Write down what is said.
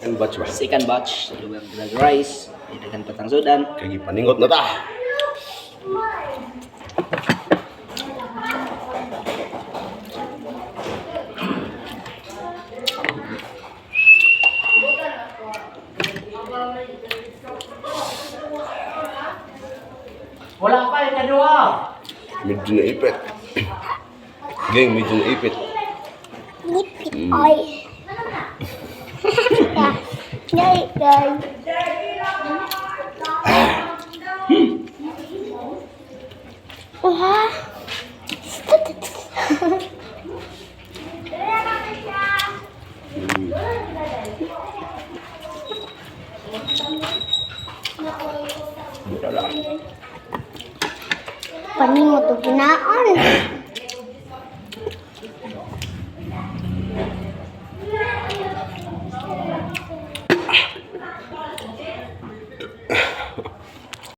Ang batch ba? Second batch, luwag drag rice, daghan patang sudan. Kay gipaningot na ta. Wala pa yung kaduha. Medyo naipit. Geng, medyo naipit. Nipit ay. Dali, guys. Wah. Wala. Paningot og ginaon.